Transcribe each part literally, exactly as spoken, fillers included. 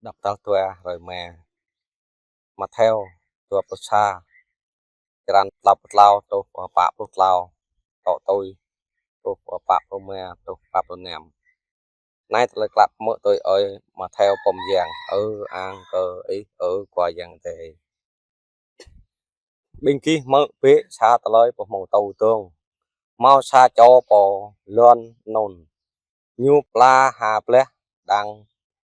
Đŏk tal dua hrơi rơma. Mattheo dua pluh sa, črăn klâo pluh klâo truh pă pluh klâo, tŏ tui truh pă pluh rơma truh pă pluh năm. Anai tơlơi klă pơmơ̆ tui ơi Mattheo pô mơyang. Ơ ang kơ Ih, ơ Khua Yang Adai. Ƀing gih hmư̆ bĕ sa tơlơi pơhmư̆ tơ̆ng. Hmâo sa čô pô lŏn anŭn, ñu pla ha blah đang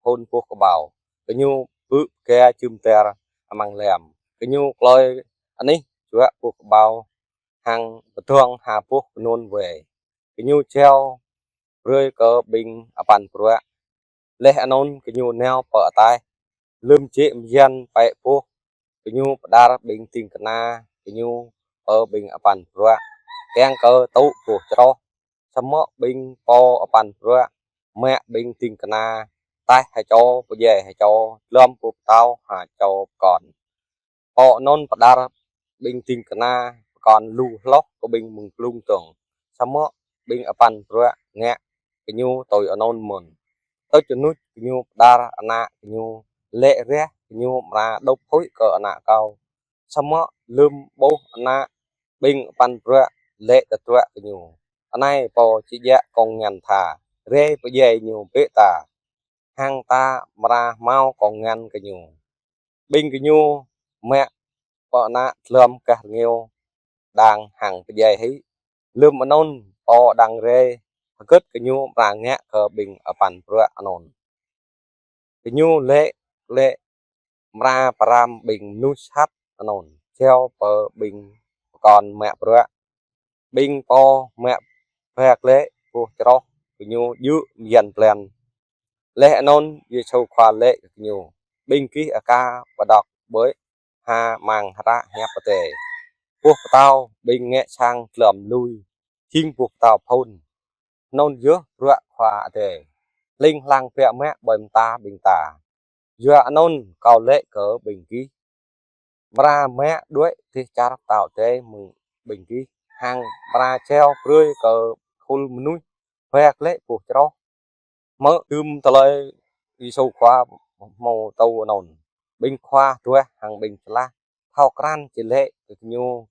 phŭn boh kơƀâo. Gơñu bư̆ pơga jum dar amăng lăm. Gơñu klơi anih juă boh kơƀâo hăng pơdơ̆ng ha boh kơnŭn wai. Gơñu jao brơi kơ ƀing apăn bruă. Laih anŭn gơñu nao pơ ataih. Lơ̆m jĕ mơyăn pĕ boh, gơñu pơđar ƀing ding kơna gơñu pơ ƀing apăn bruă, kiăng kơ tŭ boh čroh. Samơ̆ ƀing pô apăn bruă mă ƀing ding kơna taih ha čô, pơdjai ha čô, glŏm boh pơtâo ha čô pơkŏn. Pô anŭn pơđar ƀing ding kơna pơkŏn lu hloh kơ ƀing mơ̆ng glông dơ̆ng. Samơ̆ ƀing apăn bruă ngă gơñu tui anŭn mơ̆n. Tơl čơnuč gơñu pơđar ană gơñu, laĭ ră gơñu amra đŏp huĭ kơ ană kâo. Samơ̆ lơ̆m ƀuh ană, ƀing apăn bruă laĭ tơdruă gơñu: Anai pô či djă kông ngăn tha, rai pơdjai ñu bĕ ta, hăng ta amra hmâo kông ngăn kơ ñu. Ƀing gơñu mă pô ană glŏm gah rơngiao đang hăng pơdjai hĭ. Lơ̆m anŭn pô đang rai, hơgĕt gơñu amra ngă kơ ƀing apăn bruă anŭn? Gơñu laĭ glaĭ amra pơrăm ƀing mơnuih sat anŭn jao pơ ƀing pơkŏn mă bruă. Ƀing pô mă ba glaĭ boh čroh, gơñu djơ̆ mơyăn blan. Laih anŭn Yêsu Khua laĭ kơ gơñu: Ƀing gih aka pơđŏk ƀơi ha amăng hră hiăp Adai: Boh pơtâo ƀing ngă sang glŏm lui, jing boh pơtâo phŭn, anŭn yơh bruă Khua Adai hling hlang biă mă ƀơi mơta ƀing ta. Yua anŭn kâo laĭ kơ ƀing gih, amra mă đuaĭ dêh čar pơtao Adai mơ̆ng ƀing gih, hăng amra jao brơi kơ khul mơnuih ba glaĭ boh čroh. Hmư̆ tơm tơlơi Yêsu Khua pơhmư̆ tơ̆ng anŭn, ƀing khua tuah hăng ƀing čơlah thâo krăn či laĭ kơ gơñu,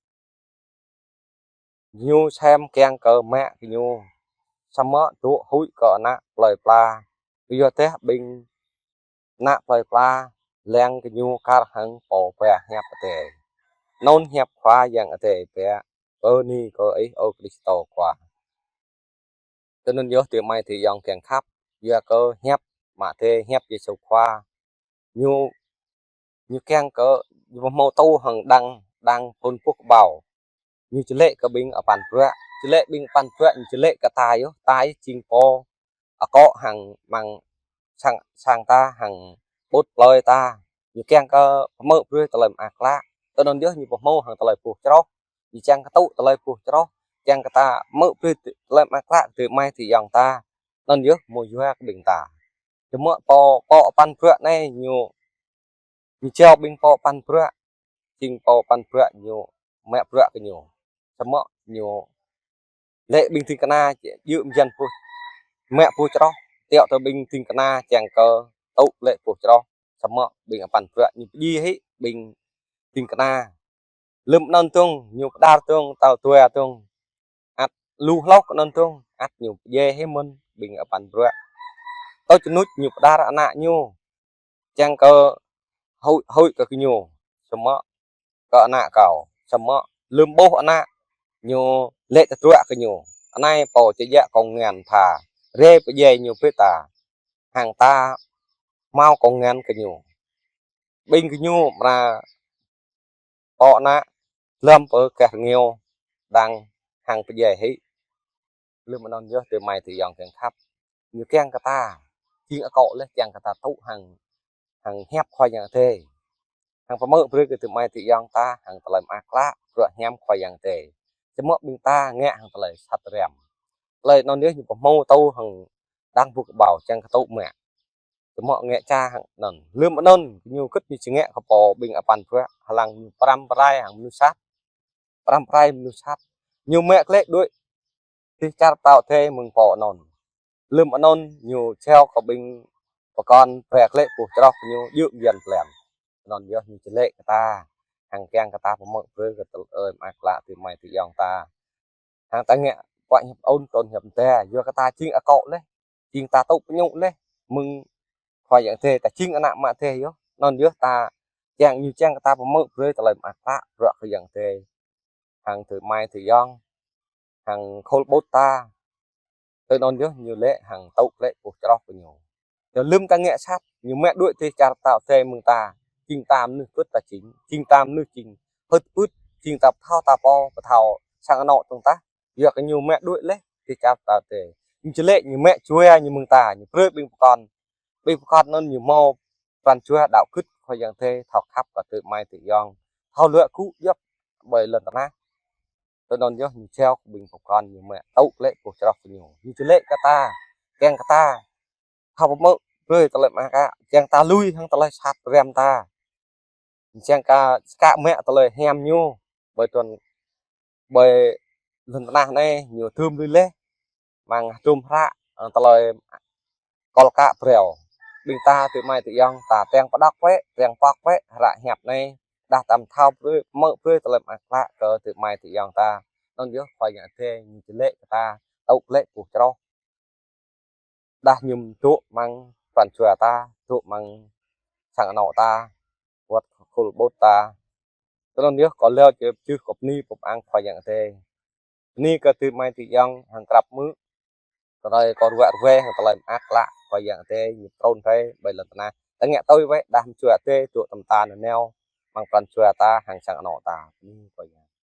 gơñu sem kiăng kơ mă gơñu, samơ̆ dŏ huĭ kơ ană plơi pla. Yua dah ƀing ană plơi pla lăng gơñu kar hăng pô ba hiăp Adai. Anŭn hiăp Khua Yang Adai biă. Bơni kơ Ih, ơ Krist Khua. Tui anŭn yơh, adơi amai adơi ayŏng kiăng khăp, yua kơ hiăp mă Adai, hiăp Yêsu Khua, ñu, ñu kiăng kơ, ñu pơhmư̆ tơ̆ng hăng đang, đang phŭn boh kơƀâo. Ñu či laĭ kơ ƀing apăn bruă, či laĭ ƀing apăn bruă, ñu či laĭ kơ ta yơh, ta yơh jing pô akŏ hăng amăng sang, sang ta hăng ƀut plơi ta. Ñu kiăng kơ pơhmư̆ brơi tơlơi mơak klă. Tui anŭn yơh ñu pơhmư̆ hăng tơlơi boh čroh. Ñu kiăng kơ tŭ tơlơi boh čroh, kiăng kơ ta hmư̆ brơi tơlơi mơak klă adơi amai adơi ayŏng ta. Anŭn yơh mơ̆ yua kơ ƀing ta. Samơ̆ pô, pô apăn bruă anai ñu, ñu jao ƀing pô apăn bruă, jing pô apăn bruă ñu mă bruă kơ ñu. Samơ̆ ñu laĭ ƀing ding kơna djơ̆ mơyăn boh, mă boh čroh, tiŏ tơ ƀing ding kơna kiăng kơ tŭ laĭ boh čroh. Samơ̆ ƀing apăn bruă ñu pơdjai hĭ ƀing ding kơna. Lơ̆m anŭn dơ̆ng, ñu pơđar dơ̆ng, tal dua dơ̆ng, ăt lu hloh kơ anŭn dơ̆ng, ăt ñu pơdjai hĭ mơ̆n ƀing apăn bruă. Tơl čơnuč ñu pơđar ană ñu, kiăng kơ huĭ, huĭ kơ gơñu, samơ̆ kơ ană kâo, samơ̆ lơ̆m ƀuh ană, ñu laĭ tơdruă kơ ñu: Anai pô či djă kông ngăn tha, rai pơdjai ñu bĕ ta, hăng ta hmâo kông ngăn kơ ñu. Ƀing gơñu amra pô ană glŏm pơ gah rơngiao đang hăng pơdjai hĭ. Lơ̆m anŭn yơh adơi amai adơi ayŏng kiăng khăp, ñu kiăng kơ ta jing akŏ laih, kiăng kơ ta tŭ hăng, hăng hiăp Khua Yang Adai, hăng pơhmư̆ brơi kơ adơi amai adơi ayŏng ta hăng tơlơi mơak klă bruă hiam Khua Yang Adai. Samơ̆ ƀing ta ngă hăng tơlơi sat răm. Tơlơi anŭn yơh ñu pơhmư̆ tơ̆ng hăng đang boh kơƀâo kiăng kơ tŭ mă. Samơ̆ ngă ča hăng anŭn. Lơ̆m anŭn, ñu kơ̆t ñu či ngă kơ pô ƀing apăn bruă, hăng ñu pơrăm pơrai hăng mơnuih sat. Pơrăm pơrai mơnuih sat. Ñu mă glaĭ đuaĭ dêh čar pơtao Adai mơ̆ng pô anŭn. Lơ̆m anŭn, ñu jao kơ ƀing pơkŏn brơi klĕ puh čroh kơ ñu djơ̆ mơyăn plĕn. Anŭn yơh ñu či lĕ kơ ta, hăng kiăng kơ ta pơmơ̆ brơi kơ tơlơi mơak klă adơi amai adơi ayŏng ta. Hăng ta ngă puă hiăp aun trôn hiăp mơta, yua kơ ta jing akŏ laih, jing ta tŭ pơñŭ laih mơ̆ng Khua Yang Adai, ta jing ană mă Adai yơh. Anŭn yơh ta kiăng ñu kiăng kơ ta pơmơ̆ brơi tơlơi mơak klă bruă Khua Yang Adai hăng adơi amai adơi ayŏng, hăng khul ƀut ta. Tui anŭn yơh ñu lĕ hăng tŭ klĕ puh čroh kơ ñu. Yua lơ̆m ta ngă sat, ñu mă đuaĭ dêh čar pơtao Adai mơ̆ng ta, jing ta mơnuih pưt ta jing, jing ta mơnuih jing pưt pưt, jing ta pơthâo ta pô, pơthâo sang anŏ tơ̆ng tah. Yua kơ ñu mă đuaĭ laih dêh čar pơtao Adai. Ñu či lĕ ñu mă jua ñu mơ̆ng ta, ñu brơi ƀing pơkŏn. Ƀing pơkŏn anŭn ñu hmâo pran jua đaŏ gưt Khua Yang Adai, thâo khăp kơ adơi amai adơi ayŏng, thâo luă gŭ djŏp ƀơi lŏn tơnah. Tui anŭn yơh ñu jao kơ ƀing pơkŏn ñu mă tŭ klĕ puh čroh kơ ñu. Ñu či lĕ kơ ta, kiăng kơ ta thâo pơmơ̆ brơi tơlơi mơak klă, kiăng ta lui hăng tơlơi sat răm ta. Kiăng kơ skă mă tơlơi hiam ñu, ƀơi trôn, ƀơi lŏn tơnah anai ñu tơm lui laih, amăng hơdôm hră, ơ, tơlơi kol kă breo. Ƀing ta adơi amai adơi ayŏng ta kiăng pơđok wĕ, kiăng pŏk wĕ hră hiăp anai, dah ta thâo brơi, pơmơ̆ brơi tơlơi mơak klă kơ adơi amai adơi ayŏng ta. Anŭn yơh Khua Yang Adai ñu či lĕ kơ ta tŭ klĕ puh čroh. Dah ñu dŏ amăng pran jua ta, dŏ amăng sang anŏ ta, wơ̆t khul ƀut ta. Tui anŭn yơh kâo laĭ či pơjưh kơ bơni pơpŭ ang Khua Yang Adai. Bơni kơ adơi amai adơi ayŏng hăng krăp mơ̆. Tơdơi kâo ruă ruai hăng tơlơi mơak klă Khua Yang Adai ñu trŭn rai ƀơi lŏn tơnah. Ta ngă tui wĕ dah mơ̆ng jua Adai dŏ tơm ta nanao amăng pran jua ta hăng sang anŏ ta. Bơni Khua Yang.